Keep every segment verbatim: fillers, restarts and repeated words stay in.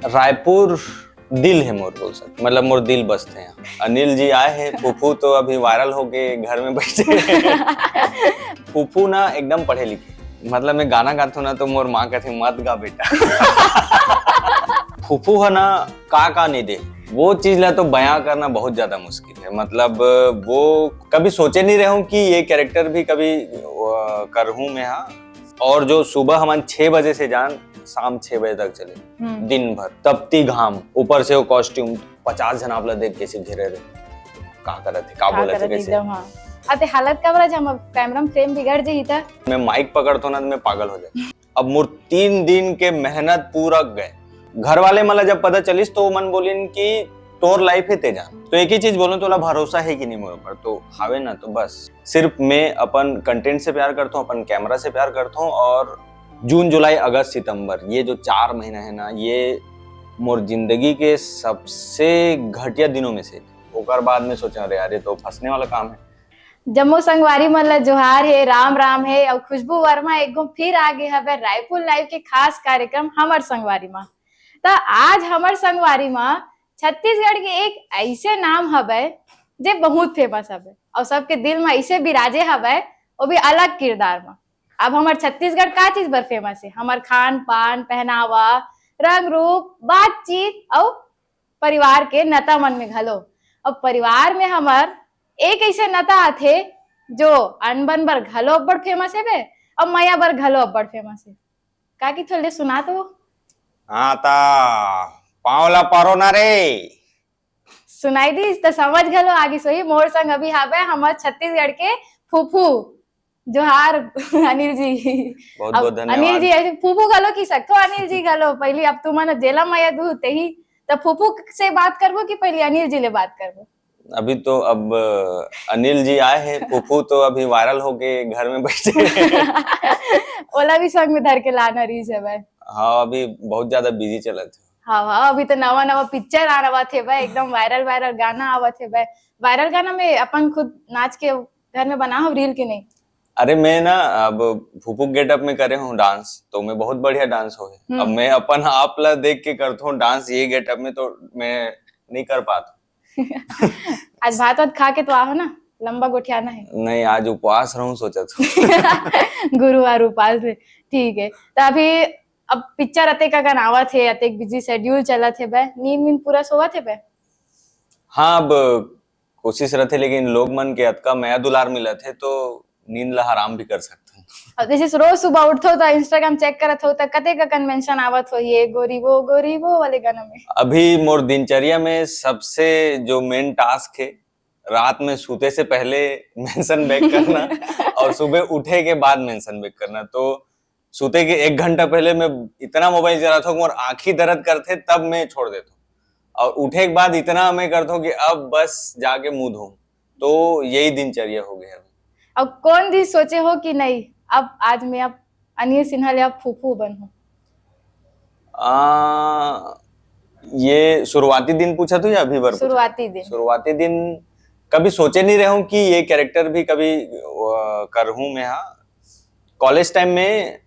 रायपुर दिल है मोर, बोल सकते, मतलब मोर दिल बसथे यहाँ। अनिल जी आए हैं, फूफू तो अभी वायरल होके घर में बैठे हैं। फूफू ना एकदम पढ़े लिखे, मतलब मैं गाना गाता हूँ ना तो मोर माँ कहते, "मत गा बेटा।" फूफू है ना, का का नहीं दे, वो चीज ला तो बयां करना बहुत ज्यादा मुश्किल है। मतलब वो कभी सोचे नहीं रहे हूँ कि ये कैरेक्टर भी कभी अ, करहूँ मैं। हाँ, और जो सुबह हमन छह बजे से जान शाम छह बजे तक चले, हम्म। दिन भर तपती घाम, ऊपर से वो कॉस्ट्यूम, पचास झन आप ला देख कैसे घेरे रहे, का करत है, का का बोलत है, करत कैसे। एकदम, हाँ। अते हालत का बड़ा जब कैमरा में फ्रेम बिगड़ जाही त। मैं माइक पकड़तो ना तो मैं पागल हो जाता। अब मोर तीन दिन के मेहनत पूरा गए। घर वाले मन ला जब पता चलिस तो मन बोलिन कि तोर लाइफ है तेजान, तो एक ही चीज बोलूं, तोला भरोसा है कि नहीं मोर ऊपर? तो हावे ना, तो बस सिर्फ मैं अपन कंटेंट से प्यार करता हूँ, अपन कैमरा से प्यार करता हूँ। और जून, जुलाई, अगस्त, सितंबर, ये जो चार महीना है ना, ये मोर जिंदगी के सबसे घटिया दिनों में से। ओकर बाद में सोचा, अरे यार, ये तो फंसने वाला काम है। जम्मो संगवारी मन ला जोहार हे, राम राम हे, अउ खुशबू वर्मा एक गो फिर आगे हवे रायपुर लाइव के खास कार्यक्रम हमर संगवारी मा। त आज हमर संगवारी मा छत्तीसगढ़ के एक ऐसे नाम हवे जे बहुत फेमस हवे अउ सबके दिल मा ऐसे बिराजे हवे, वो भी अलग किरदार मा। अब हमर छत्तीसगढ़ का चीज बर फेमस है? हमर खान पान, पहनावा, रंग रूप, बातचीत अउ परिवार के नता मन में घलो। अब परिवार में हमर एक ऐसे नता आथे जो अनबन बर घलो अब्बड़ फेमस हेबे अउ मया बर घलो अब्बड़ फेमस हे। काकी थोड़े सुना तो। हाँ ता पाँव ला परो ना रे। सुनाई दिस त समझ घलो आगी सोही। मोर संग अभी हावे हमर छत्तीसगढ़ के फूफू। जोहार अनिल जी। बहुत अब बहुत धन्यवाद। अनिल जी, ऐसे फूफू घलो की सकथो अनिल जी घलो। पहली अब तुमन जेला मया दू तेही, त फूफू से बात करबो कि पहली अनिल जी ले बात करबो? अभी तो अब अनिल जी आए हैं, फूफू तो अभी वायरल होके घर में बैठे हैं। ओला भी संग में धर के लाना रहीस हे भाई। हाँ, अभी बहुत ज्यादा बिजी चलत है। हाँ, हाँ, अभी तो नवा नवा पिक्चर आ रहा थे भाई, एकदम वायरल वायरल गाना आवत हे भाई। वायरल गाना में अपन खुद नाच के घर में बना हो रील के नहीं? अरे मैं ना अब फूफू गेटअप में करे हूँ डांस, तो मैं बहुत बढ़िया डांस हो है। हम्म। अब मैं अपन आप ला देख के करता हूँ डांस ये गेटअप में, तो मैं नहीं कर पाता। आज भात वात खा के तो आहो ना, लंबा गोठियाना है। नहीं, आज उपवास रहूं सोचा था। गुरुवार उपास है, ठीक है। तो अभी अब पिक्चर अतेक अकन आवत हे, अतेक बिजी शेड्यूल चलत हे बे, नींद वींद पूरा सोवत हे बे? हाँ, अब कोशिश रहथे, लेकिन लोग मन के अतका मया दुलार मिलत हे, तो नींद ला हराम भी कर सकथन। अब जैसे रोज सुबह उठथो, त Instagram चेक करत हो, त कतेक अकन मेंशन आवत हो, ये गोरी, वो गोरी, वो वाले गाना में। अभी मोर दिनचर्या में सबसे जो मेन टास्क है, रात में सोते से पहले मेंशन बैक करना और सुबह उठे के बाद मेंशन बैक करना। तो सोते के एक घंटा पहले मैं इतना मोबाइल चलाता हूँ, मोर आँखी दर्द करथे, तब मैं छोड़ देता हूँ। और उठे के बाद इतना मैं करता हूँ कि अब बस जाके मुंह धोऊं। तो यही दिनचर्या हो गया अभी। अब कौन दिन सोचे हो कि नहीं, अब आज मैं अब अनिल सिन्हा ले अब फूफू बनहूँ? आ, ये शुरुआती दिन पूछा तो या अभी बर पूछा? शुरुआती दिन। शुरुआती दिन कभी सोचे नहीं रहे हूँ कि ये कैरेक्टर भी कभी, अ, करहूँ मैं। हाँ, कॉलेज टाइम में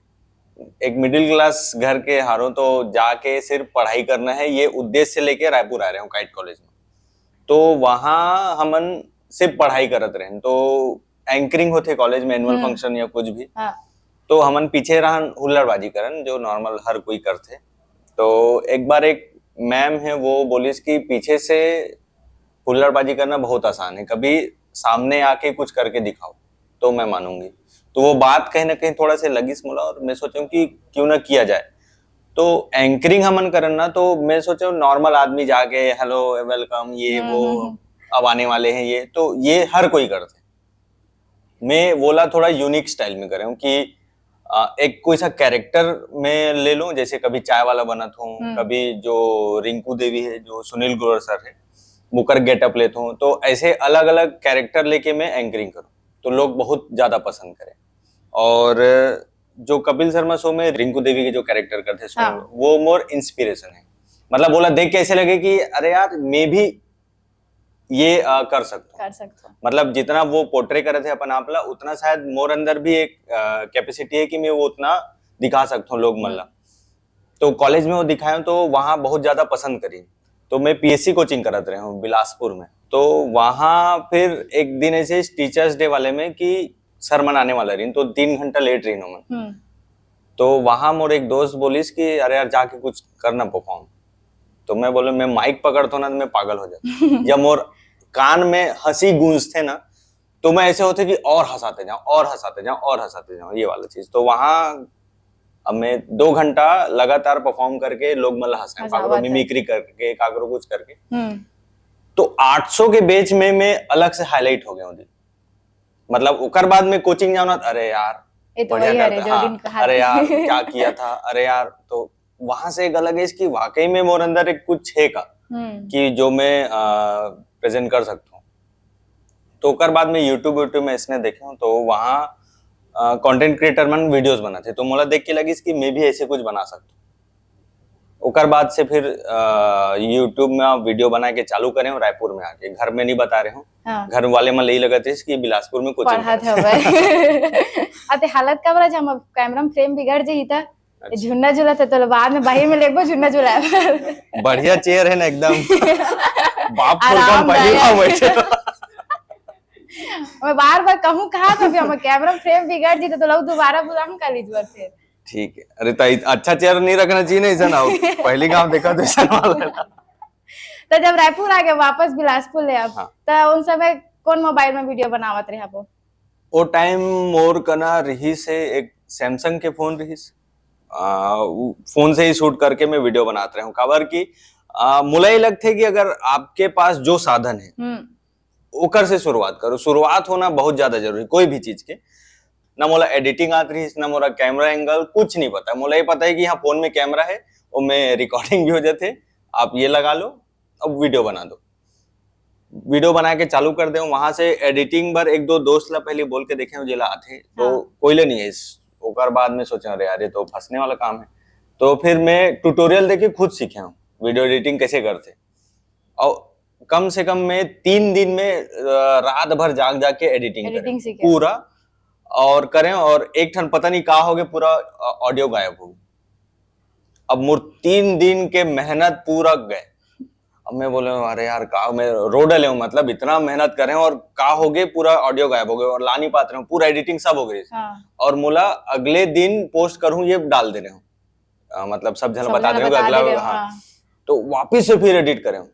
एक मिडिल क्लास घर के हारों, तो जाके सिर्फ पढ़ाई करना है, ये उद्देश्य लेके रायपुर आ रहे हूँ काइट कॉलेज में। तो वहाँ हमन सिर्फ पढ़ाई करत रहेन, तो एंकरिंग होथे कॉलेज में, एनुअल हम्म। फंक्शन या कुछ भी। हाँ। तो हमन पीछे रहन हुल्लड़बाजी करन, जो नॉर्मल हर कोई करथे। तो एक बार एक मैम है, वो बोलिस कि पीछे से हुल्लड़बाजी करना बहुत आसान है, कभी सामने आके कुछ करके दिखाओ तो मैं मानूंगी। तो वो बात कहीं ना कहीं थोड़ा से लगिस मोला और मैं सोचूं कि क्यों ना किया जाए। तो एंकरिंग हमन करन ना, तो मैं सोचूं नॉर्मल आदमी जाके हेलो, वेलकम, ये हम्म, वो, हम्म, हम्म। अब आने वाले हैं ये, तो ये हर कोई करथे। मैं वोला थोड़ा यूनिक स्टाइल में करे हूँ कि, अ, एक कोई सा कैरेक्टर मैं ले लूँ, जैसे कभी चाय वाला बनत हूँ, हम्म। कभी जो रिंकू देवी है, जो सुनील ग्रोवर सर है, वोकर गेटअप लेता हूँ। तो ऐसे अलग-अलग कैरेक्टर लेके मैं एंकरिंग करूँ, तो लोग बहुत ज्यादा पसंद करें। और जो कपिल शर्मा शो में रिंकू देवी के जो कैरेक्टर करते हैं, हाँ। वो मोर इंस्पिरेशन है। मतलब, वोला देख के ऐसे लगे कि अरे यार, मैं भी ये, अ, कर सकता हूँ। कर सकता हूँ। मतलब, जितना वो पोर्ट्रे करे थे अपन आप ला, उतना शायद मोर अंदर भी एक, अ, कैपेसिटी है कि मैं वो उतना दिखा सकता हूँ लोग मन ला। हम्म। तो कॉलेज में वो दिखाए तो वहाँ बहुत ज्यादा पसंद करी। तो मैं पीएससी कोचिंग करत रहे हूँ बिलासपुर में। तो वहाँ फिर एक दिन ऐसे टीचर्स डे वाले में कि सर मन आने वाला रही, तो तीन घंटा लेट रही हूँ मैं। हम्म। तो वहाँ मोर एक दोस्त बोलिस कि अरे यार, जाके कुछ करना परफॉर्म। तो मैं बोले, मैं माइक पकड़ता हूँ ना तो मैं पागल हो जाता हूँ। जब मोर कान में हंसी गूंजथे ना, तो मैं ऐसे होते कि और हंसाते जाऊं, और हंसाते जाऊं, और हंसाते जाऊं, ये वाला चीज। तो वहाँ अब मैं दो घंटा लगातार परफॉर्म करके लोग मन ला हंसाए, हंसावत काकरो है। मिमिक्री करके, काकरो कुछ करके। हम्म। तो आठ सौ के बैच में मैं अलग से हाईलाइट हो गया हूँ। मतलब ओकर बाद मैं कोचिंग जाना, अरे यार, ये तो बढ़िया वही हरे करता, जो हाँ, दिन कहा अरे था। यार, क्या किया था, अरे यार। तो वहां से एक अलग है कि वाकई में मोर अंदर एक कुछ है का, हम्म। कि जो मैं प्रेजेंट कर सकता हूँ। तो ओकर बाद में यूट्यूब यूट्यूब में इसने देखे हूँ, तो वहाँ कंटेंट क्रिएटर मन वीडियोस बनाते, तो मोला देख के लगिस कि मैं भी ऐसे कुछ बना सकता हूँ। ओकर बाद से फिर यूट्यूब में वीडियो बना के चालू करे हूँ रायपुर में आके। घर में नहीं बता रहे हूँ, हाँ। घर वाले मन यही लगत रहिस कि बिलासपुर में कोचिंग पढ़त करत हवे। अते हालत का बड़ा, हम कैमरा में फ्रेम बिगड़ जाही त झुन्ना झुला थे, तो बाद में बाहर में लेगबो झुन्ना झुला। बढ़िया चेयर है ना एकदम, बाप फुल आरामदायक। कंपनी में बैठे। मैं बार बार कहूँ कहा तो भी हम कैमरा फ्रेम बिगड़ जीते तो लोग दोबारा बुलाऊं कर लीजिए फिर। ठीक है, अरे तो अच्छा चेयर नहीं रखना चाहिए ना, ऐसा ना हो। पहली गांव देखा तो ऐसा ना वाला। तो जब रायपुर आ गए वापस बिलासपुर ले आप, हाँ। तो उन समय कौन मोबाइल में वीडियो बनावत रहे आप? वो टाइम मोर कना रहिस हे एक सैमसंग के फोन रहिस। आ, उ फोन से ही शूट करके मैं वीडियो बनात रहे हूँ। काबर कि आ, मोला ये लगथे कि अगर आपके पास जो साधन है, हम्म। ओकर से शुरुआत करो। शुरुआत होना बहुत ज्यादा जरूरी, कोई भी चीज के। ना मोला एडिटिंग आत रहिस, ना मोला कैमरा एंगल, कुछ नहीं पता। मोला ये पता है कि हाँ, फोन में कैमरा है, वो में रिकॉर्डिंग भी हो जाते, आप ये लगा लो, अब वीडियो बना दो। वीडियो बना के चालू कर दे। वहां से एडिटिंग बर एक दो दोस्त ला पहले बोल के देखे, जेला आथे, तो हाँ। कोई ले नहीं है इस। ओकर बाद में सोचे, अरे यार, ये तो फंसने वाला काम है। तो फिर मैं ट्यूटोरियल देखे खुद सीखे हूँ वीडियो एडिटिंग कैसे करते। और कम से कम मैं तीन दिन में अ, रात भर जाग जाग के एडिटिंग एडिटिंग करें सीखे। पूरा, और करें, और एक ठन पता नहीं का हो गए, पूरा ऑडियो गायब हो गया। अब मोर तीन दिन के मेहनत पूरा गए। अब मैं बोले, अरे यार, का मैं रो डले हूँ, मतलब इतना मेहनत करे और का हो गए, पूरा ऑडियो गायब हो गए और ला नहीं पाते रहे, पूरा एडिटिंग सब हो गई। हाँ। और मोला अगले दिन पोस्ट करूँ, ये डाल दे रहे हूँ, अ, मतलब सब जन सब बता जन दे रहे हूँ बता अगला, दे रहे हो, हाँ। हाँ। तो वापिस से फिर एडिट करे हूँ,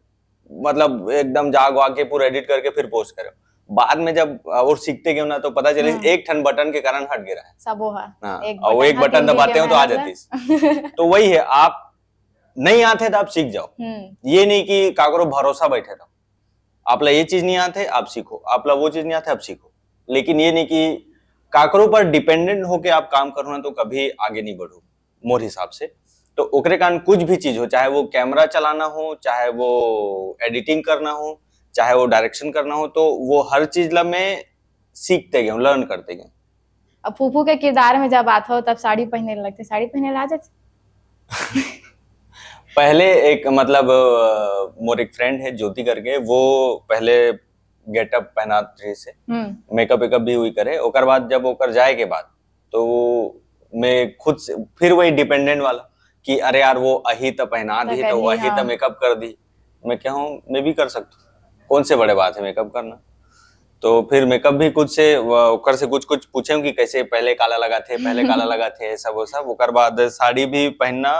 मतलब एकदम जाग वाग के पूरा एडिट करके फिर पोस्ट करे हूँ। बाद में जब और सीखते गए ना, तो पता चले हम्म। एक ठन बटन के कारण हट गया है। सब वो है। हाँ, एक और वो बटन एक हाँ, बटन तीन दिन दबाते के हो तो आ मेहनत जाती है। तो वही है, आप नहीं आते तो आप सीख जाओ। हम्म। ये नहीं कि काकरो भरोसा बैठे रहो। आप ला ये चीज नहीं आते, आप सीखो। आप ला वो चीज नहीं आते, आप सीखो। लेकिन ये नहीं कि काकरो पर डिपेंडेंट होके आप काम करो ना, तो कभी आगे नहीं बढ़ो, मोर हिसाब से। तो ओकरे कारण कुछ भी चीज हो, चाहे वो कैमरा चलाना हो, चाहे वो एडिटिंग करना हो, चाहे वो डायरेक्शन करना हो, तो वो हर चीज ला मैं सीखते गए हूँ, लर्न करते गए हूँ। अब फूफू के किरदार में जब आत हो, तब साड़ी पहने लगथे, साड़ी पहने ला जाथे? पहले एक, मतलब, अ, मोर एक फ्रेंड है ज्योति करके, वो पहले गेटअप पहनात रहिस हे, हम्म। मेकअप वेकअप भी हुई करे। ओकर बाद जब ओकर जाए के बाद, तो मैं खुद से फिर वही डिपेंडेंट वाला कि अरे यार, वो अही त पहना त दी, कर तो वो दी, अही त हाँ। मेकअप कर दी। मैं क्या हूँ, मैं भी कर सकता हूँ, कौन से बड़े बात है मेकअप करना। तो फिर मेकअप भी खुद से, वो, ओकर से कुछ कुछ पूछे हूँ कि कैसे पहले काला लगाथे, पहले काला लगाथे, सब वो सब। ओकर बाद साड़ी भी पहनना,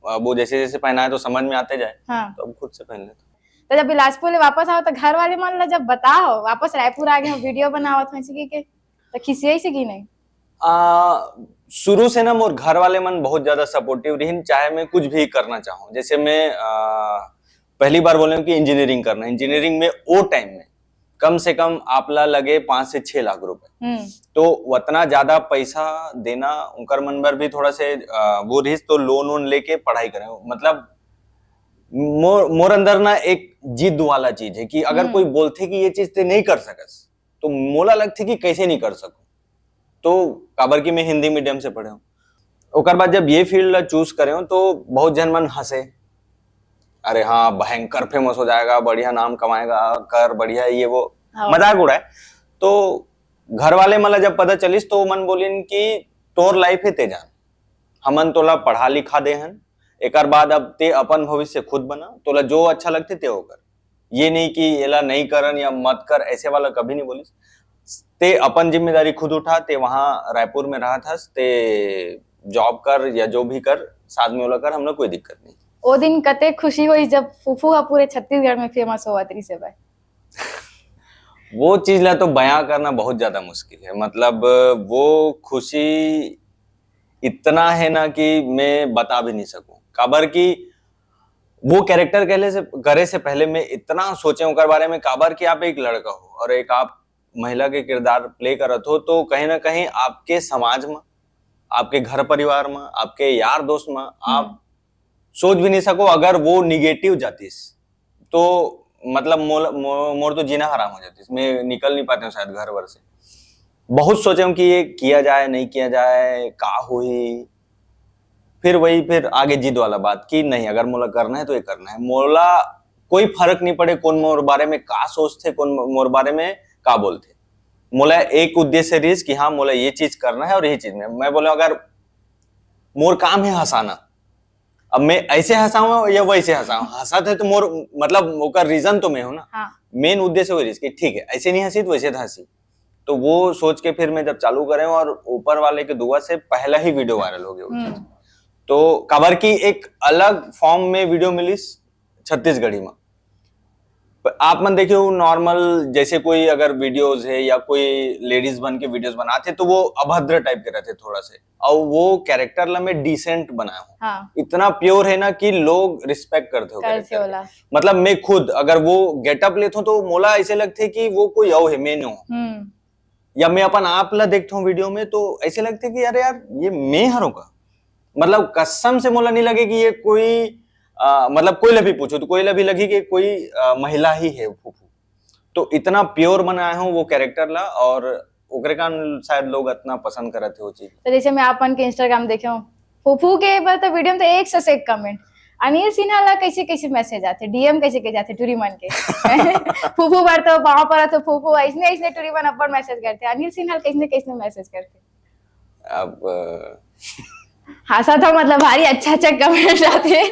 अब वो जैसे जैसे पहनाए तो समझ में आते जाए, हाँ। तो अब खुद से पहन लेता हूँ। तो जब बिलासपुर ले वापस आओ तो घर वाले मन ला जब बताओ वापस रायपुर आ गए हो, वीडियो बनावत हो, ऐसे की के, तो खिसियाई से की नहीं? आ, शुरू से ना मोर घर वाले मन बहुत ज्यादा सपोर्टिव रहिन, चाहे मैं कुछ भी करना चाहूँ। जैसे मैं आ, पहली बार बोले हूँ कि इंजीनियरिंग करना, इंजीनियरिंग में वो टाइम में कम से कम आपला लगे पाँच से छह लाख रुपए। हम्म। तो उतना ज्यादा पैसा देना उनकर मन बर भी थोड़ा से आ, वो रहिस, तो लोन वोन लेके पढ़ाई करे। मतलब मोर मोर अंदर ना एक जिद वाला चीज है कि अगर हम्म। कोई बोलथे कि ये चीज ते नहीं कर सकस, तो मोला लगथे कि कैसे नहीं कर सकूं। तो काबर कि मैं हिंदी मीडियम से पढ़े हूँ। ओकर बाद जब ये फील्ड ला चूज करे हूँ, तो बहुत जन मन हंसे, अरे हाँ, भयंकर फेमस हो जाएगा, बढ़िया नाम कमाएगा, कर बढ़िया ये वो, हाँ। मजाक उड़ाए। तो घर वाले मन ला जब पता चलिस, तो मन बोलिन कि तोर लाइफ है, ते जान, हमन तोला पढ़ा लिखा दे हन, एकर बाद अब ते अपन भविष्य खुद बना, तोला जो अच्छा लगथे ते वो कर। ये नहीं कि एला नहीं करन या मत कर, ऐसे वाला कभी नहीं बोलिस। ते अपन जिम्मेदारी खुद उठा, ते वहाँ रायपुर में रहत हस, ते जॉब कर या जो भी कर, साथ में ओला कर, हमला कोई दिक्कत नहीं। ओ दिन कते खुशी होइस जब फूफू ह पूरे छत्तीसगढ़ में फेमस होवत रहिस हे भाई। वो चीज ला तो बयां करना बहुत ज्यादा मुश्किल है। मतलब, वो खुशी इतना है ना कि मैं बता भी नहीं सकूं। काबर कि वो कैरेक्टर कहले से, करे से पहले मैं इतना सोचे ओकर बारे में, काबर कि आप एक लड़का हो और एक आप महिला के किरदार प्ले करत हो, तो कहीं ना कहीं आपके समाज में, आपके घर परिवार में, आपके यार दोस्त में आप सोच भी नहीं सको। अगर वो निगेटिव जातिस तो मतलब मोल, मो, मोर तो जीना हराम हो जातिस। मैं निकल नहीं पाते हूँ शायद घर वर से। बहुत सोचे हूँ कि ये किया जाए, नहीं किया जाए, का होही। फिर वही, फिर आगे जिद वाला बात कि नहीं, अगर मोला करना है तो ये करना है। मोला कोई फर्क नहीं पड़े कौन मोर बारे में का सोचथे, कौन मोर बारे में का बोलथे। मोला एक उद्देश्य रहिस कि हाँ, मोला ये चीज करना है और यही चीज में मैं बोले, अगर मोर काम है हंसाना, अब मैं ऐसे हंसाऊं या वैसे हंसाऊं, हंसत है तो मोर, मतलब, ओकर रीजन तो मैं हूं ना। हाँ। मेन उद्देश्य वही रहिस कि ठीक है, ऐसे नहीं हंसी तो वैसे तो हंसी। तो वो सोच के फिर मैं जब चालू करे हूँ और ऊपर वाले के दुआ से पहला ही वीडियो वायरल हो गया वो चीज। हम्म। तो काबर की एक अलग फॉर्म में वीडियो मिलिस छत्तीसगढ़ी में। प-, आप मन देखियो, नॉर्मल जैसे कोई अगर वीडियोज है या कोई लेडीज बन के वीडियोज बनाथे तो वो अभद्र टाइप के रहथे थोड़ा से, और वो कैरेक्टर ला मैं डिसेंट बनाया हूँ। हाँ। इतना प्योर है ना कि लोग रिस्पेक्ट करथे हो करथे कैरेक्टर के। ओला। मतलब मैं खुद अगर वो गेटअप लेथो तो मोला ऐसे लगथे कि वो कोई और है, मैं नहीं हूँ। हम्म। या मैं अपन आप ला देखथो वीडियो में तो ऐसे लगथे कि अरे यार, ये मैं हरों का। मतलब कसम से मोला नहीं लगे कि ये कोई, आ, मतलब कोई ला भी पूछो तो कोई ला भी लगी कि कोई, आ, महिला ही है फूफू। तो इतना प्योर बनाया हूँ वो कैरेक्टर ला, और ओकरे कारण शायद लोग इतना पसंद करत है वो चीज। तो जैसे मैं आप मन के इंस्टाग्राम देखे हूँ, फूफू के ऊपर तो वीडियो में तो एक से एक कमेंट। अनिल सिन्हा ला कैसे कैसे मैसेज आथे, डीएम कैसे कैसे आथे टूरी मन के? फूफू बर तो पाँव पर तो फूफू, ऐसने ऐसने टूरी मन अपन मैसेज करथे। अनिल सिन्हा ला कैसने कैसने मैसेज करथे? अब, अ, हंसा था, मतलब भारी अच्छा अच्छा कमेंट आथे।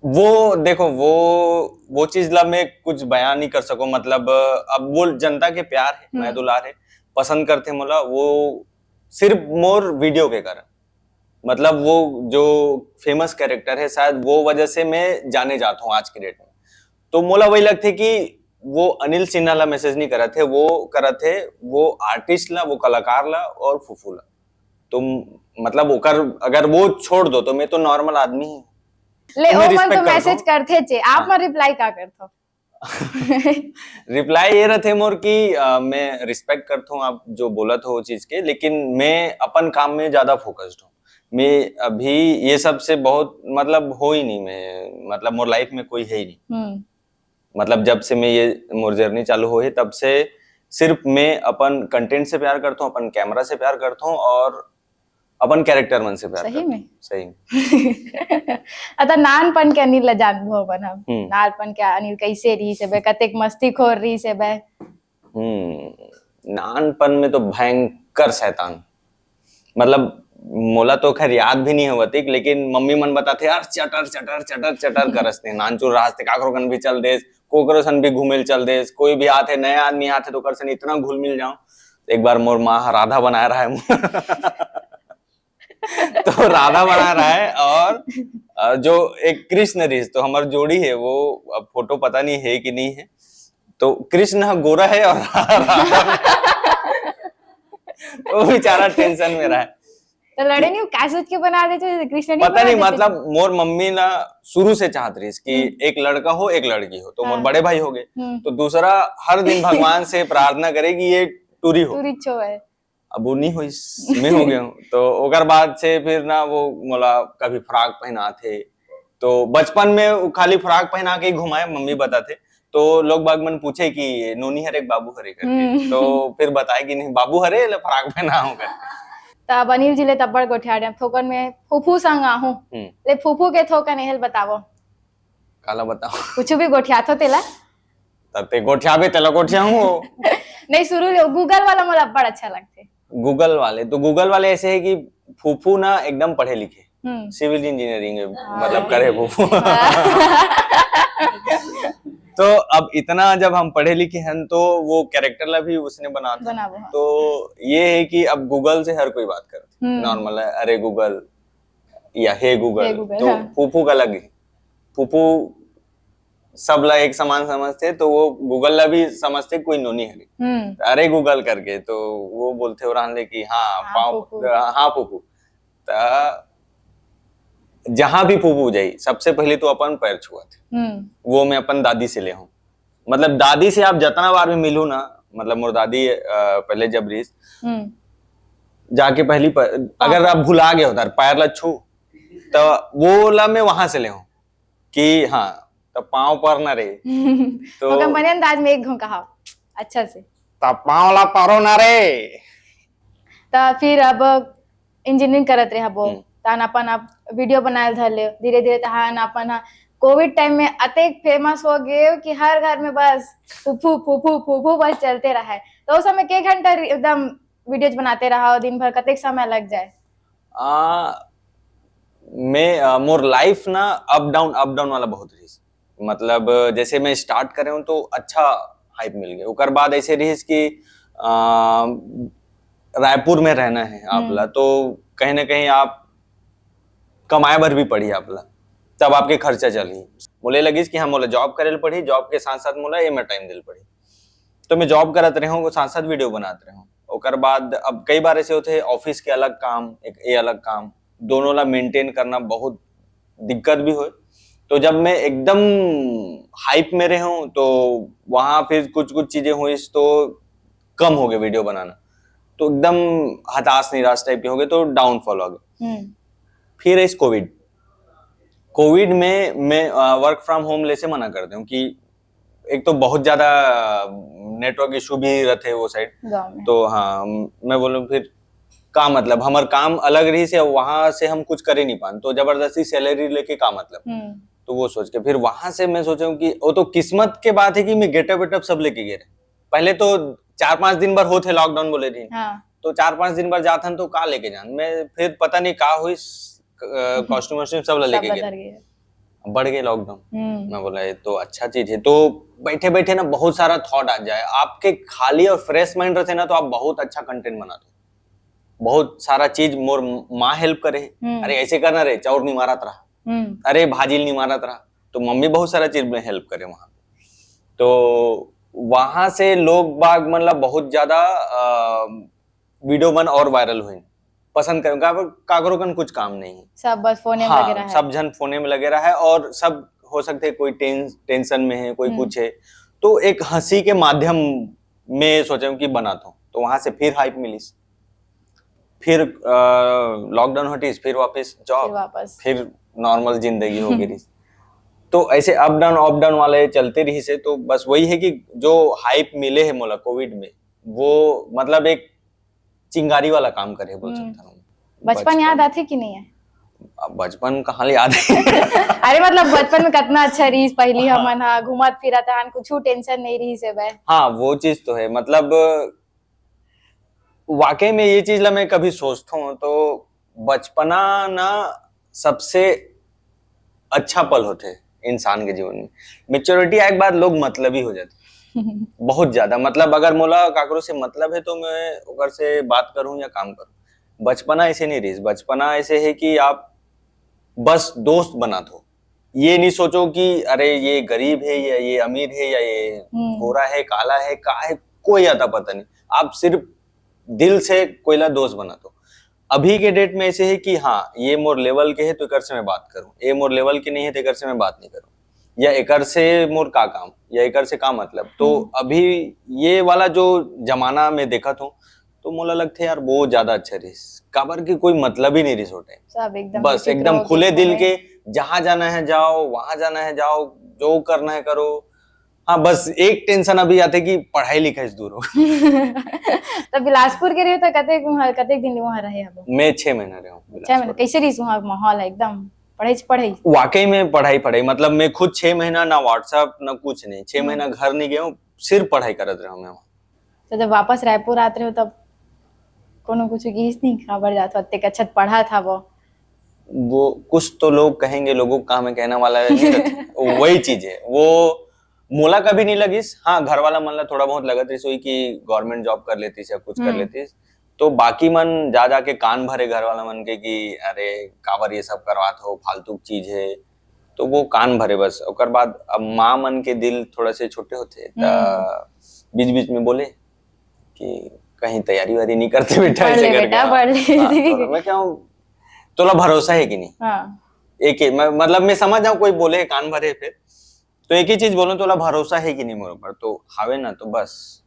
वो देखो, वो वो चीज ला मैं कुछ बयान नहीं कर सकूं। मतलब, अब वो जनता के प्यार है, हम्म। मैं दुलार है, पसंद करथे मोला, वो सिर्फ मोर वीडियो के कारण। मतलब वो जो फेमस कैरेक्टर है, शायद वो वजह से मैं जाने जाता हूँ आज की डेट में। तो मोला वही लगथे कि वो अनिल सिन्हा ला मैसेज नहीं करत है, वो करत है वो आर्टिस्ट ला, वो कलाकार ला और फूफू ला। तो म-, मतलब ओकर अगर वो छोड़ दो तो मैं तो नॉर्मल आदमी ही। ले, तो मैं ओ मन रिस्पेक्ट तो करता मैसेज हूँ। करथे चे, आप हाँ। मन रिप्लाई का करथो? रिप्लाई ये रहथे मोर कि, अ, मैं रिस्पेक्ट करता हूँ आप जो बोलत हो वो चीज के, लेकिन मैं अपन काम में ज्यादा फोकस्ड हूँ। मैं अभी ये सब से बहुत, मतलब, हो ही नहीं, मैं, मतलब, मोर लाइफ में कोई है ही नहीं। हम्म। मतलब जब से मैं ये मोर जर्नी चालू होहे तब से सिर्फ मैं अपन कंटेंट से प्यार करता हूँ, अपन कैमरा से प्यार करता हूँ और अपन कैरेक्टर मन से प्यार सही करता में? हूँ। सही में। अतः नानपन के अनिल ला जानबो अपन हम। हम्म। नानपन के अनिल कैसे रहिस हेबे, कतेक मस्तीखोर रहिस हेबे? हम्म, नानपन में तो भयंकर शैतान, मतलब मोला तो खैर याद भी नहीं होवत, लेकिन मम्मी मन बताथे, "यार चटर चटर चटर चटर करस ते, नानचुर राहस ते, काकरो कन भी चल देस, कोकरो सन भी घूमे ल चल देस, कोई भी आथे, नया आदमी आथे तो ओकर सन इतना घुल मिल जाऊं।" एक बार मोर माँ ह राधा बनाए रहा है तो राधा बना रहा है और, अ, जो एक कृष्ण रहिस, तो हमर जोड़ी है वो, अब फोटो पता नहीं है कि नहीं है, तो कृष्ण ह गोरा है और राधा, वो बेचारा टेंशन में रहा है। तो लड़े नहीं, का सोच के बना देथे कृष्ण नहीं पता बना नहीं, देथे? मतलब मोर मम्मी ना शुरू से चाहत रहिस कि हम्म। एक लड़का हो, एक लड़की हो, तो मोर हाँ। बड़े भाई हो गए, हम्म। तो दूसरा हर दिन भगवान से प्रार्थना करे कि ये टूरी हो। टूरी छो है। अब वो नहीं होइस, मैं हो गया हूँ। तो ओकर बाद से फिर ना वो मोला कभी फ्रॉक पहनाथे, तो बचपन में वो खाली फ्रॉक पहना के ही घुमाए, मम्मी बताथे। तो लोग बाग मन पूछे कि "नोनी हरे के बाबू हरे?" करके, हम्म। तो फिर बताए कि "नहीं, बाबू हरे, ले फ्रॉक पहना हूँ" कर। तो अब अनिल जी ले तब्बड़ गोठिया डे, थोकन में फूफू संग आहूं। हम्म। ले फूफू के थोकन एहल बतावो। काला बताओ। कुछ भी गोठियाथो तेला? तब ते गोठियाबे, तेला गोठियाहूँ। नहीं, शुरू ले, Google वाला मोला बड़ अच्छा लगथे। Google वाले, तो Google वाले ऐसे है कि फूफू ना एकदम पढ़े लिखे, हम्म। सिविल इंजीनियरिंग हाँ। मतलब करे वो। तो अब इतना जब हम पढ़े लिखे हैं तो वो कैरेक्टर ला भी उसने बना था। बनाबो, हाँ। तो ये है कि अब गूगल से हर कोई बात करते, हम्म। नॉर्मल है, अरे गूगल या हे गूगल। हे गूगल, तो हाँ। फूफू का अलग ही, फूफू सब ला एक समान समझते, तो वो गूगल ला भी समझते कोई नोनी हरे। हम्म। अरे गूगल करके तो वो बोलते हो रहन ले कि हाँ हाँ, पाँव, फूफू। हाँ फूफू। त जहां भी फूफू जाई, सबसे पहले तो अपन पैर छुआत। हम्म। वो मैं अपन दादी से ले हूँ। मतलब दादी से आप जितना बार भी मिलू ना, मतलब मोर दादी अ, पहले जब रहीस, हम्म। जाके पहली प-, अगर आप भुला गए उधर पैर ला छू, तो वो ला मैं वहां से ले हूँ कि हाँ, तो पाँव पर ना रे। तो तो कंपनी अंदाज में एक घों कहा अच्छा से। तो पाँव ला परो ना रे। त फिर अब इंजीनियरिंग करत रहे हबो, हम्म। तहन अपन आप वीडियो बनाए धर ले, धीरे धीरे तहन अपन हा कोविड टाइम में अतेक फेमस हो गए कि हर घर में बस फूफू फूफू फूफू बस चलते रहे। तो उस समय के घंटा रि-, एकदम वीडियोज बनाते रहा, दिन भर कतेक समय लग जाए? आ, मैं आ, मोर लाइफ ना अप डाउन अप डाउन वाला बहुत रहीस। मतलब जैसे मैं स्टार्ट करे हूँ तो अच्छा हाइप मिल गया, ओकर बाद ऐसे रहीस कि आ, रायपुर में रहना है आप हम्म। ला, तो कहीं ना कहीं आप कमाए भर भी पड़ी आप ला, तब आपके खर्चा चलही। मोला लगिस कि हाँ, मोला जॉब करे ल पड़ी, जॉब के साथ साथ मोला एमे टाइम दे ल पड़ी। तो मैं जॉब करत रहे हूँ, साथ साथ वीडियो बनात रहे हूँ। ओकर बाद अब कई बार ऐसे होते हैं, ऑफिस के अलग काम, एक ये अलग काम, दोनों ला मेंटेन करना बहुत दिक्कत भी होए। तो जब मैं एकदम हाइप में रहे हूँ तो वहाँ फिर कुछ कुछ चीजें हुई तो कम हो गए वीडियो बनाना, तो एकदम हताश निराश टाइप के हो गए, तो डाउनफॉल हो गए। हम्म। फिर इस कोविड कोविड में मैं वर्क फ्रॉम होम ले से मना कर दूँ कि एक तो बहुत ज्यादा नेटवर्क इशू भी रहते वो साइड। गाँव में। तो हाँ, मैं बोलूँ फिर का मतलब, हमार काम अलग रही से, वहां से हम कुछ कर ही नहीं पान, तो जबरदस्ती सैलरी लेके का मतलब। हम्म। तो वो सोच के फिर वहां से मैं सोचा हूँ कि वो तो किस्मत के बात है कि मैं गेटअप वेटअप सब लेके गए रहे। पहले तो चार पांच दिन भर होते लॉकडाउन बोले रही, हाँ। तो चार पांच दिन भर जाथन तो का लेके जान, मैं फिर पता नहीं का हुई, कॉस्ट्यूम वॉस्ट्यूम सब ला सब लेके बदल गए। गए। बढ़ गए लॉकडाउन। हम्म। मैं बोला ये तो अच्छा चीज है। तो बैठे बैठे ना बहुत सारा थॉट आ जाए, आपके खाली और फ्रेश माइंड रहते ना तो आप बहुत अच्छा कंटेंट बनाते हो। बहुत सारा चीज मोर माँ हेल्प करे, हम्म। अरे ऐसे करना रे, चाउर नहीं मारत रहा, हम्म। अरे भाजी नहीं मारत रहा, तो मम्मी बहुत सारा चीज में हेल्प करे वहां पे। तो वहां से लोग बाग मतलब बहुत ज्यादा वीडियो बन और वायरल हुई, पसंद करें का, काकरो कन कुछ काम नहीं है। सब बस फोने में हाँ, लगे रहे। सब जन फोने में लगे रहा है और सब हो सकते हैं कोई टें, टेंशन में है, कोई हम्म। कुछ है, तो एक हंसी के माध्यम में सोचे कि बनाता हूँ, तो वहां से फिर हाइप मिलिस, फिर लॉकडाउन हटिस, फिर वापस फिर जॉब, वापस। फिर नॉर्मल जिंदगी हो गई। तो ऐसे अप डाउन अप डाउन वाले चलते रही से, तो बस वही है कि जो हाइप मिले है मोला कोविड में, वो मतलब एक चिंगारी वाला काम करे बोल हम्म। सकता हूँ। बचपन याद आथे कि नहीं है? अब बचपन कहाँ ले याद है? अरे मतलब बचपन में कितना अच्छा रहीस, पहली हाँ। हमन हा घूमत फिरत हन, कुछ टेंशन नहीं रहीस हे बे। हाँ, वो चीज तो है, मतलब वाकई में ये चीज ला मैं कभी सोचता हूँ तो बचपना ना सबसे अच्छा पल होते इंसान के जीवन में। मेच्योरिटी आए के बाद लोग मतलबी हो जाते बहुत ज्यादा। मतलब अगर मोला काकरो से मतलब है तो मैं ओकर से बात करूं या काम करूं। बचपना ऐसे नहीं रही। बचपना ऐसे है कि आप बस दोस्त बनात हो, ये नहीं सोचो कि अरे ये गरीब है या ये अमीर है या ये हम्म। गोरा है, काला है, का है, कोई आता पता नहीं। आप सिर्फ दिल से कोई ला दोस्त बनात हो। अभी के डेट में ऐसे है कि हाँ, ये मोर लेवल के है तो एकर से मैं बात करूं, ये मोर लेवल के नहीं है तो एकर से मैं बात नहीं करूं, या एकर से मोर का काम, या एकर से का मतलब। तो हम्म। अभी ये वाला जो जमाना में देखत हूँ तो मोला लगथे यार वो ज्यादा अच्छा रहीस, काबर कि कोई मतलब ही नहीं रहीस वो टाइम। सब एकदम बस बेफिक्र एकदम होके खुले दिल घूमे। के, जहाँ जाना है जाओ, वहां जाना है जाओ, जो करना है करो। हाँ, बस एक टेंशन अभी आते कि पढ़ाई लिखाई से दूर हो। तो बिलासपुर के रहे तो कते वहाँ, कते दिन वहाँ रहे अब? मैं छह महीना रहा हूँ छह महीने। बिलासपुर। कैसे रहीस वहाँ माहौल है एकदम पढ़ाई से पढ़ाई? वाकई में पढ़ाई पढ़ाई, मतलब मैं खुद छह महीना ना व्हाट्सएप ना कुछ नहीं, छह हम्म। महीना घर नहीं गया हूँ, सिर्फ पढ़ाई करत रहा हूँ मैं वहाँ। तो जब वापस रायपुर आत रहे हो तब कोनो कुछ गिस नहीं, काबर जात हो, अतेक अच्छा पढ़ा था वो। वो कुछ तो लोग कहेंगे, लोगों को कहाँ मैं कहने वाला है, नहीं रहता। वही चीज है वो। मोला कभी नहीं लगिस। हाँ, घर वाला मन ला थोड़ा बहुत लगत रहिस होही कि गवर्नमेंट जॉब कर लेतिस या कुछ कर हम्म। लेतिस, तो बाकी मन जा जाके कान भरे घर वाला मन के कि अरे काबर ये सब करवात हो, फालतू की चीज है। तो वो कान भरे बस। ओकर बाद अब माँ मन के दिल थोड़ा से छोटे होते, त हम्म। बीच बीच में बोले कि कहीं तैयारी वारी नहीं करते बेटा, पढ़ ऐसे ले करके। बेटा, हाँ। पढ़ ले। हाँ, तो मैं क्या हूँ, तोला भरोसा है कि नहीं? हाँ। एक ही, मैं, मतलब मैं समझ जाऊँ कोई बोले कान भरे फिर, तो एक ही चीज बोलूँ, तोला भरोसा है कि नहीं मोर ऊपर? तो हावे ना, तो बस,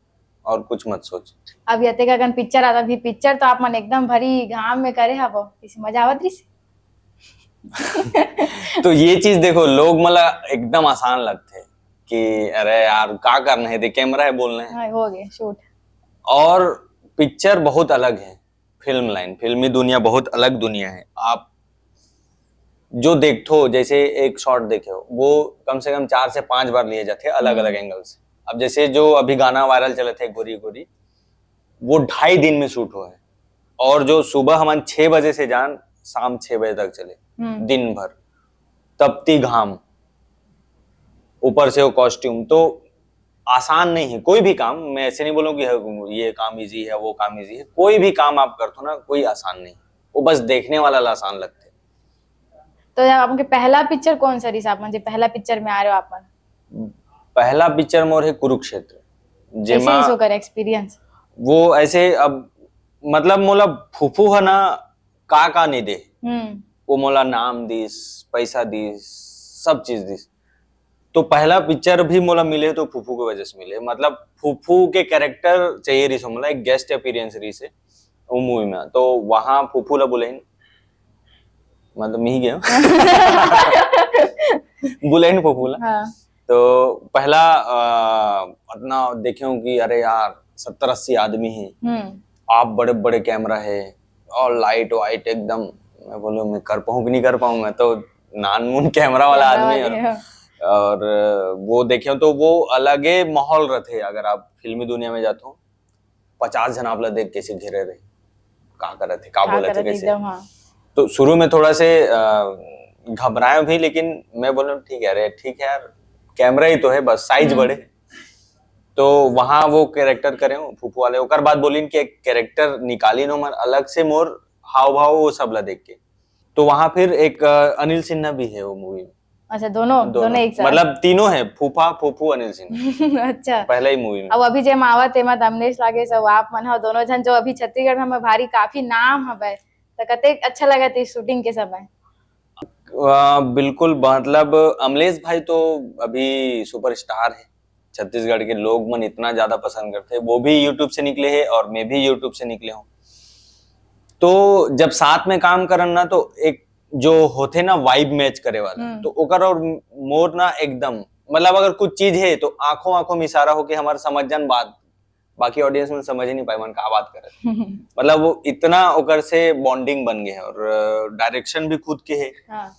और कुछ मत सोच। अब यते का अगर पिक्चर आता भी, पिक्चर तो आप मन एकदम भरी घाम में करे हवो, इसे मजा आवत रहिस? तो ये चीज देखो, लोग मला एकदम आसान लगते हैं कि अरे यार का करना है, देख कैमरा है, बोलना है। हाँ, हो गए शूट। और पिक्चर बहुत अलग है, फिल्म लाइन, फिल्मी दुनिया बहुत अलग दुनिया है। आप जो देखते हो, जैसे एक शॉट देखे हो, वो कम से कम चार से पांच बार लिए जाते हैं अलग अलग हम्म। एंगल से। अब जैसे जो अभी गाना वायरल चले थे गोरी गोरी, वो ढाई दिन में शूट हुआ है। और जो सुबह हमन छह बजे से जान शाम छह बजे तक चले, हम्म। दिन भर तपती घाम, ऊपर से वो कॉस्ट्यूम, तो आसान नहीं है कोई भी काम। मैं ऐसे नहीं बोलूँ कि ये काम इजी है, वो काम इजी है। कोई भी काम आप करते हो ना, कोई आसान नहीं, वो बस देखने वाला ला आसान लगते। तो यार, आपके पहला पिक्चर कौन सा रहिस, आप मन जे पहला पिक्चर में आ रहे हो आप मन? पहला पिक्चर मोर है कुरुक्षेत्र, कैसे जेमा रहिस ओकर एक्सपीरियंस? वो ऐसे, अब मतलब मोला फूफू है ना, का का नहीं दे, हम्म। वो मोला नाम दिस, पैसा दिस, सब चीज दिस। तो पहला पिक्चर भी मोला मिले तो फूफू के वजह से मिले, मतलब फूफू के कैरेक्टर चाहिए रहिस मोला, एक गेस्ट अपीयरेंस रहिस है वो मूवी में। तो वहाँ फूफू ला बुलाइन, मतलब मैं ही गया हूँ। बुलाइन फूफू ला। हाँ। तो पहला अ, अपना देखे हूँ कि अरे यार, सत्तर अस्सी आदमी है, हम्म। आप बड़े बड़े कैमरा है और लाइट वाइट एकदम। मैं बोलूँ, मैं कर पाऊँ कि नहीं कर पाऊँ, मैं तो नानमुन कैमरा वाला कैमरा आदमी वाले हूँ। हो। और वो देखे तो वो अलगे माहौल रहते। अगर आप फिल्मी दुनिया में जाते हो, पचास जन आप ला देख कैसे घिरे रहे, का करत है, का का बोलत है, करत कैसे। एकदम, हाँ। तो शुरू में थोड़ा से अ, घबराए भी, लेकिन मैं बोलूँ ठीक है, अरे ठीक है यार, कैमरा ही तो है, बस साइज हम्म। बड़े। तो वहाँ वो कैरेक्टर करे हूँ फूफू वाले। ओकर बाद बोलिन कि एक कैरेक्टर निकालिन ओमन अलग से, मोर हाव भाव वो सब ला देख के। तो वहाँ फिर एक अ, अनिल सिन्हा भी है वो मूवी में। अच्छा, दोनों, दोनों एक साथ। मतलब तीनों है, फूफा, फूफू, अनिल सिन्हा। अच्छा। पहला ही मूवी में। अब अभी जेमा आवत तेमा अमलेश लागे सब आप मन हो, दोनों झन जो अभी छत्तीसगढ़ में भारी काफी नाम हवय, त कतेक अच्छा लगत है शूटिंग के समय? अ, बिल्कुल, मतलब अमलेश भाई तो अभी सुपरस्टार है, छत्तीसगढ़ के लोग मन इतना ज्यादा पसंद करते हैं। वो भी यूट्यूब से निकले हैं और मैं भी यूट्यूब से निकले हूँ। तो जब साथ में काम करन ना, तो एक जो होथे ना वाइब मैच करे वाला, हम्म। तो ओकर और मोर ना एकदम, मतलब अगर कुछ चीज है तो आंखों आंखों में इशारा होके हमर समझ जान बात, बाकी ऑडियंस मन समझ ही नहीं पाए मन का बात करत। मतलब वो इतना ओकर से बॉन्डिंग बन गए है और डायरेक्शन भी खुद के है। हाँ।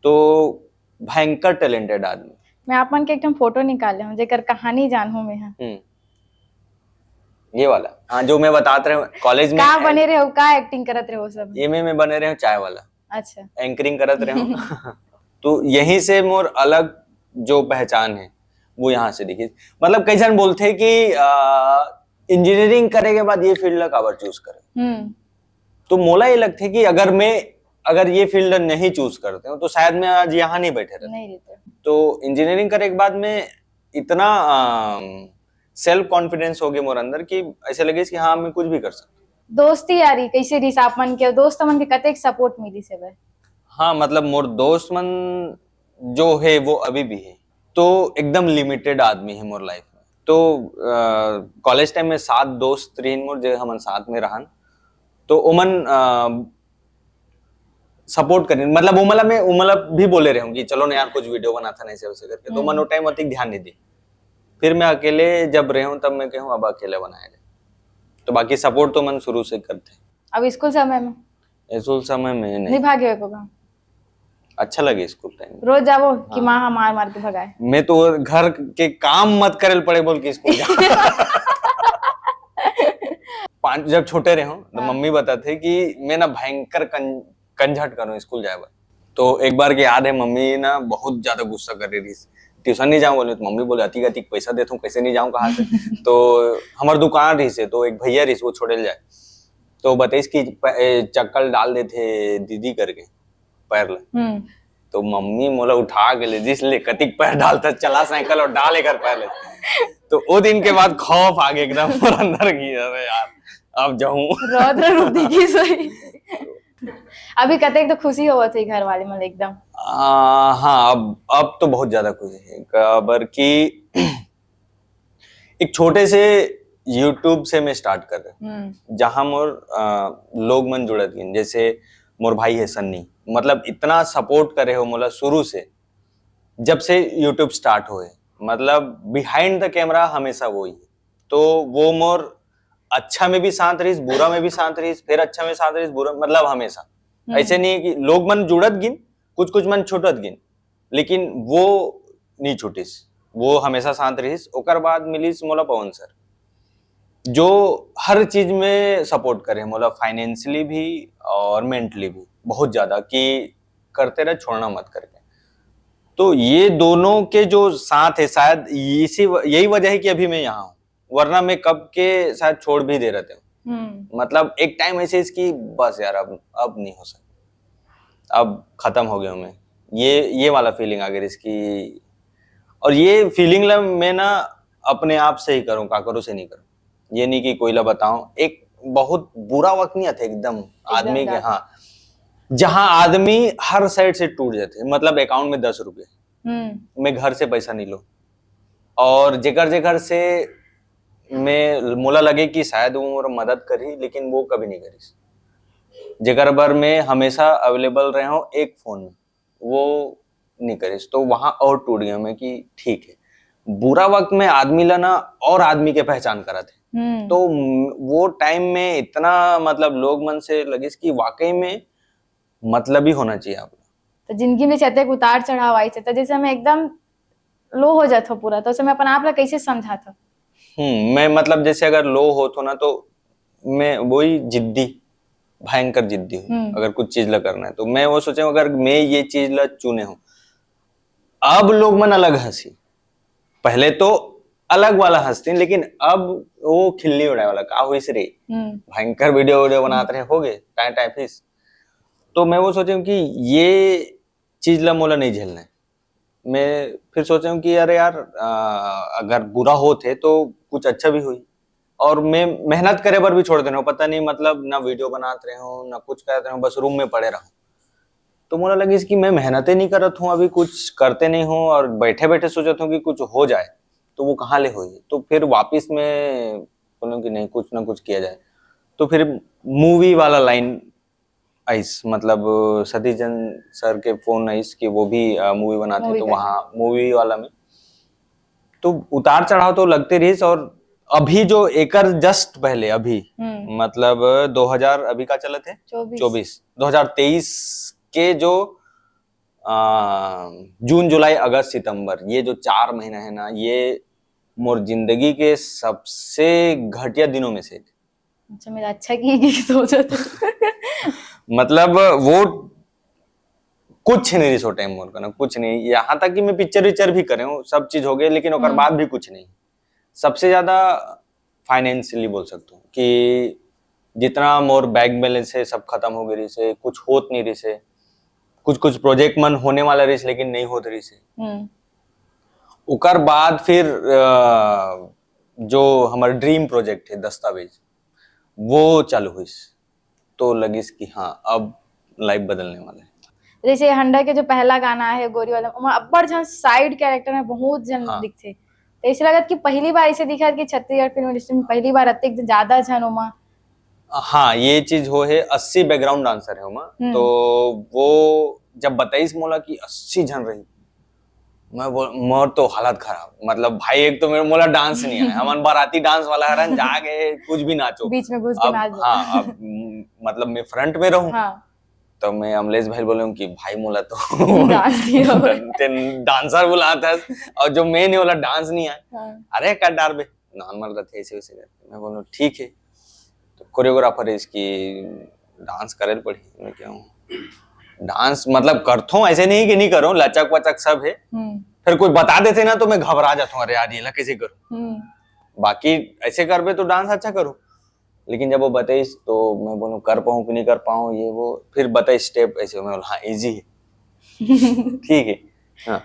तो भयंकर टैलेंटेड आदमी। मैं आप मन के एक ठन फोटो निकाले हूँ, जेकर कहानी जानहूँ मैं ह। हम्म, ये वाला, हाँ, जो मैं बतात रहे हूँ, कॉलेज में का बने रहे हो, का एक्टिंग करत रहे हो सब? ये में मैं बने रहे हूँ चाय वाला, अच्छा। एंकरिंग करत रहे हूँ। तो यहीं से मोर अलग जो पहचान है वो यहाँ से दिखी। मतलब कई जन बोलते कि इंजीनियरिंग करे के बाद ये फील्ड ला काबर चूज करे, हम्म। तो मोला ये लगथे कि अगर मैं, अगर ये फील्ड नहीं चूज करते हूँ तो शायद मैं आज यहाँ नहीं बैठे रहता। नहीं रहते। तो इंजीनियरिंग करे के बाद में इतना सेल्फ कॉन्फिडेंस हो गया मोर अंदर कि ऐसे लगे कि हाँ, मैं कुछ भी कर सकता हूँ। दोस्ती यारी कैसे रहिस आप मन के, दोस्त मन के कतेक सपोर्ट मिलिस हे भाई? हाँ, मतलब मोर दोस्त मन जो है वो अभी भी है, तो एकदम लिमिटेड आदमी है मोर लाइफ में। तो कॉलेज टाइम में सात दोस्त रहिन मोर, जे हमन साथ में रहन, तो ओमन सपोर्ट करिन, मतलब ओमला मैं, ओमला भी बोले रहे हूँ कि चलो ना यार, कुछ वीडियो बनाता नहीं से वैसे करके, तो हम्म। मन वो टाइम अधिक ध्यान नहीं दी। फिर मैं अकेले जब रहे हूँ तब मैं कहूँ अब अकेले बनाए रहे, तो बाकी सपोर्ट तो मन शुरू से करते। अब स्कूल समय में स्कूल समय में नहीं, नहीं भागे हो का? अच्छा लगे स्कूल टाइम। रोज जावो कि हाँ। माँ ह मार मार के भगाए? मैं तो घर के काम मत करे पड़े बोल के स्कूल जा। पाँच, जब छोटे रहे हूँ तो हाँ। मम्मी बताते कि मैं ना भयंकर कं, कंझट करो स्कूल जाए बर। तो एक बार के याद है, मम्मी ना बहुत ज्यादा गुस्सा करे रहिस, ट्यूशन नहीं जाऊँ बोले, तो मम्मी बोले, "अतिक अतिक पैसा देथों, कैसे नहीं जाऊँ कहाँ से?" तो हमर दुकान रहिस हे, तो एक भैया रहिस, वो छोड़े ले जाए, तो बताइस कि प-, ए, चक्कर डाल देथे दीदी करके पैर ले। हम्म। तो मम्मी मोला उठा के ले जिस ले, "कतिक पैर डालता, चला साइकिल और डाल एकर पैर ले।" तो वो दिन के बाद खौफ आ गया एकदम मोर अंदर की, "अरे यार, अब जाऊं।" रौद्र रूप दिखिस होही। अभी कतेक तो खुशी होवत होही घर वाले मन एकदम। आ, हाँ, अब, अब तो बहुत ज्यादा खुशी है, काबर कि एक छोटे से YouTube से मैं स्टार्ट कर रहे हूँ, हम्म। जहाँ मोर, आ, लोग मन जुड़त गिन, जैसे मोर भाई है सन्नी, मतलब इतना सपोर्ट करे हो मोला शुरू से, जब से YouTube स्टार्ट होए, मतलब बिहाइंड द कैमरा हमेशा वो ही है। तो वो मोर अच्छा में भी साथ रहिस, बुरा में भी साथ रहिस, फिर अच्छा में साथ रहिस, बुरा, मतलब हमेशा। हम्म। ऐसे नहीं है कि लोग मन जुड़त गिन, कुछ कुछ मन छूटत गिन, लेकिन वो नहीं छूटिस, वो हमेशा साथ रहिस। ओकर बाद मिलिस मोला पवन सर, जो हर चीज में सपोर्ट करे मोला, फाइनेंशियली भी और मेंटली भी बहुत ज्यादा, कि करते रहे, छोड़ना मत करके। तो ये दोनों के जो साथ है, शायद इसी व-, यही वजह है कि अभी मैं यहाँ हूँ, वरना मैं कब के शायद छोड़ भी दे रहते हूँ। हम्म। मतलब एक टाइम ऐसे इसकी बस यार, अब, अब नहीं हो सकता, अब खत्म हो गया हूँ मैं, ये, ये वाला फीलिंग आ गई इसकी। और ये फीलिंग ला मैं ना अपने आप से ही करूँ, काकरो से नहीं करूँ। ये नहीं कि कोई ला बताऊं, एक बहुत बुरा वक्त नहीं आता एकदम आदमी के, dark। हाँ, जहां आदमी हर साइड से टूट जाते, मतलब अकाउंट में दस रुपए, हम्म। मैं घर से पैसा नहीं लो, और जेकर जेकर से मैं, मोला लगे कि शायद वो मोर मदद करी, लेकिन वो कभी नहीं करिस। जेकर बर मैं हमेशा अवेलेबल रहे हूँ एक फोन में, वो नहीं करिस, तो वहां और टूट गया मैं कि ठीक है, बुरा वक्त में आदमी ला ना और आदमी के पहचान कराथे। हम्म। तो म-, वो टाइम में इतना, मतलब, लोग मन से लगिस कि वाकई में मतलबी होना चाहिए आप। तो जिंदगी में चलते एक उतार चढ़ाव आई, तो जैसे हमें एकदम लो हो जात हो पूरा, तो उसे मैं अपन आप ला कैसे समझात हो? हम्म, मैं, मतलब, जैसे अगर लो होत हो ना, तो मैं वही जिद्दी, भयंकर जिद्दी हूँ, हम्म। अगर कुछ चीज ला करना है तो। मैं वो सोचे हूँ, अगर मैं ये चीज ला चुने हूँ, अब लोग मन अलग हंसी, पहले तो अलग वाला हंसती, लेकिन अब वो खिल्ली उड़ाए वाला, "का होइस रे, हम्म। भयंकर वीडियो वीडियो बनात रहे होगे, टाइम टाइम फीस।" तो मैं वो सोचे हूँ कि ये चीज ला मोला नहीं झेलना है। मैं फिर सोचे हूँ कि अरे यार, आ, अगर बुरा होत है तो कुछ अच्छा भी होई। और मैं मेहनत करे बर भी छोड़ देना हूँ, पता नहीं, मतलब, ना वीडियो बनात रहे हूँ, ना कुछ करत रहे हूँ, बस रूम में पड़े रहूँ। तो मोला लगिस कि मैं मेहनत ही नहीं करत हूँ, अभी कुछ करते नहीं हूँ और बैठे बैठे सोचत हूँ कि कुछ हो जाए, तो वो कहाँ ले होई। तो फिर वापिस मैं बोलूँ कि नहीं, कुछ ना कुछ किया जाए। तो फिर मूवी वाला लाइन आइस, मतलब, सतीश जैन सर के फोन आइस कि वो भी, अ, मूवी बनाते, मूवी तो करते। वहाँ मूवी वाला में तो उतार चढ़ाव तो लगते रहिस। और अभी जो एकर जस्ट पहले अभी, हम्म। मतलब, दो हज़ार अभी का चलत है? चौबीस। चौबीस, दो हज़ार तेईस के जो, अ, जून, जुलाई, अगस्त, सितंबर, ये जो चार महीना है ना, ये मोर जिंदगी के सबसे घटिया दिनों में से एक। अच्छा, मेरा अच्छा की, की सोचो तो। मतलब, वो कुछ नहीं रिसोर्ट है मोर का ना, कुछ नहीं। यहाँ तक कि मैं पिक्चर विक्चर भी करे हूँ, सब चीज हो गए, लेकिन ओकर हम्म। बाद भी कुछ नहीं। सबसे ज्यादा फाइनेंशियली बोल सकता हूँ कि जितना मोर बैंक बैलेंस है, सब खत्म हो गए रहिस हे, कुछ होत नहीं रहिस हे, कुछ कुछ प्रोजेक्ट मन होने वाला रहिस, लेकिन नहीं होत रहिस हे। हम्म। ओकर बाद फिर, अ, जो हमारा ड्रीम प्रोजेक्ट है दस्तावेज, वो चालू हुई, तो लगिस कि हाँ, अब लाइफ बदलने वाला है। जैसे हंडा के जो पहला गाना है गोरी वाला, ओमा अब्बड़ झन साइड कैरेक्टर में बहुत झन हाँ। दिखथे। तो ऐसे लगत कि पहली बार ऐसे दिखा कि छत्तीसगढ़ फिल्म इंडस्ट्री में पहली बार अतेक ज्यादा झन ओमा। हाँ, ये चीज हो है, अस्सी बैकग्राउंड डांसर है ओमा, हम्म। तो वो जब बताइस मोला कि अस्सी झन रही, मैं बोल, मोर तो हालत खराब, मतलब, भाई, एक तो मेरे मोला डांस नहीं आया, हमन बाराती डांस वाला हरन, जाके कुछ भी नाचो। बीच में घुस के अब, नाच दो। हाँ, अब, म-, मतलब, मैं फ्रंट में रहूं, हाँ। तो मैं अमलेश भाई बोले हूँ कि भाई, मोला तो डांस नहीं हो रहा। तेन डांसर बुलात हस, और जो मेन है, ओला डांस नहीं आए। हाँ। अरे, कर डार बे, नॉर्मल रहते, ऐसे वैसे करके। मैं बोलूँ, ठीक है, तो कोरियोग्राफर है इसकी, डांस करे पड़ी। मैं क्या हूँ, डांस मतलब करथों, ऐसे नहीं कि नहीं करो, लचक वचक सब है। हम्म फिर कोई बता देते ना तो मैं घबरा जाता हूँ, अरे यार ये ला कैसे करूँ। हम्म बाकी ऐसे करबे तो डांस अच्छा करो। लेकिन जब वो बताइस तो मैं बोलूँ कर पाऊँ कि नहीं कर पाऊँ, ये वो। फिर बताइस स्टेप, ऐसे मैं बोला हाँ इजी है, ठीक है, हाँ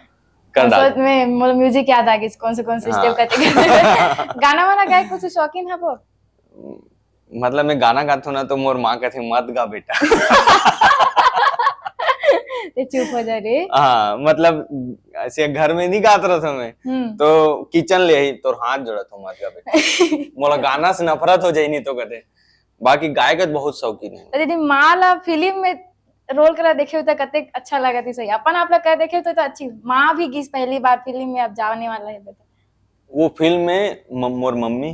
कर और डाल। सोच में मोर म्यूजिक याद आ गई, कौन से कौन से हाँ। स्टेप करते करते। गाना वाना गाए कुछ शौकीन है वो? मतलब मैं गाना गाता हूँ ना तो मोर माँ कहती मत गा बेटा। ते चुप हो जा रे। हाँ मतलब ऐसे घर में नहीं गात रहता मैं, हम्म तो किचन ले ही तोर हाथ जोड़त हूँ मत गा बेटा। मोला गाना से नफरत हो जाए नहीं तो कहते। बाकी गाय का बहुत शौकीन है। तो दीदी माँ ला फिल्म में रोल करा देखे हो तो कते अच्छा लगा थी सही, अपन आप ला कर देखे हो तो, तो अच्छी। माँ भी गीस पहली बार फिल्म में अब जाने वाला है बेटा। वो फिल्म में म, मोर मम्मी,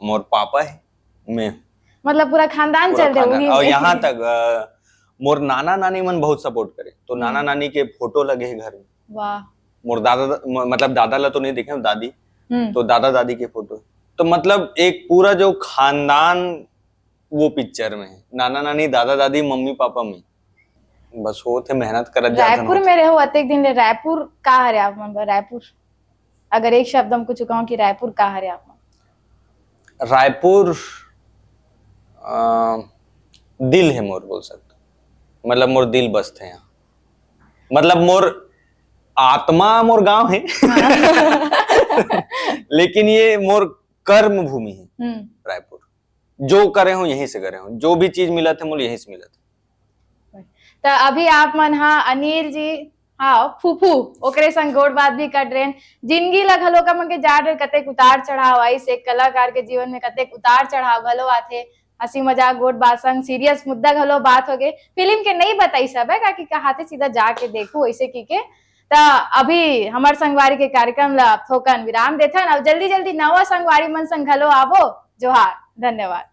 मोर पापा है, मैं, मतलब पूरा खानदान पूरा चल रहे खानदान। वही और में। यहाँ तक अ, मोर नाना नानी मन बहुत सपोर्ट करे, तो नाना नानी के फोटो लगे है घर में। वाह। मोर दादा म- मतलब दादा ला तो नहीं देखे, दादी, हम्म तो दादा दादी के फोटो। तो मतलब एक पूरा जो खानदान वो पिक्चर में है, नाना नानी, दादा दादी, मम्मी पापा में। बस वो थे मेहनत करत जात हन रायपुर होत। में रहो अतेक दिन ले, रायपुर का हरे आप मन बर? रायपुर अगर एक शब्द हम कुछ कहूँ कि रायपुर का हरे आप मन? रायपुर अ, दिल है मोर, बोल सकता हूँ। मतलब मोर दिल बसते हैं यहाँ। मतलब मोर आत्मा मोर गांव है। लेकिन ये मोर कर्म भूमि है हम्म रायपुर। जो करे हूँ यहीं से करे हूँ, जो भी चीज मिलत है मोला यहीं से मिलत है। तो अभी आप मन हा अनिल जी, हाँ फूफू, ओकरे संग गोठ बात भी कर रहे हैं। जिंदगी ला घलो का मन के जान रहे कतेक उतार चढ़ाव आइस, एक कलाकार के जीवन में कतेक उतार चढ़ाव घलो आथे। हंसी मजाक गोठ बात संग सीरियस मुद्दा घलो बात हो गए। फिल्म के नहीं बताई सब है, काकि कहाथे सीधा जाके देखू ऐसे की के। त अभी हमर संगवारी के कार्यक्रम ला थोकन विराम देथन, अब जल्दी जल्दी नवा संगवारी मन संग घलो आबो। जोहार, धन्यवाद।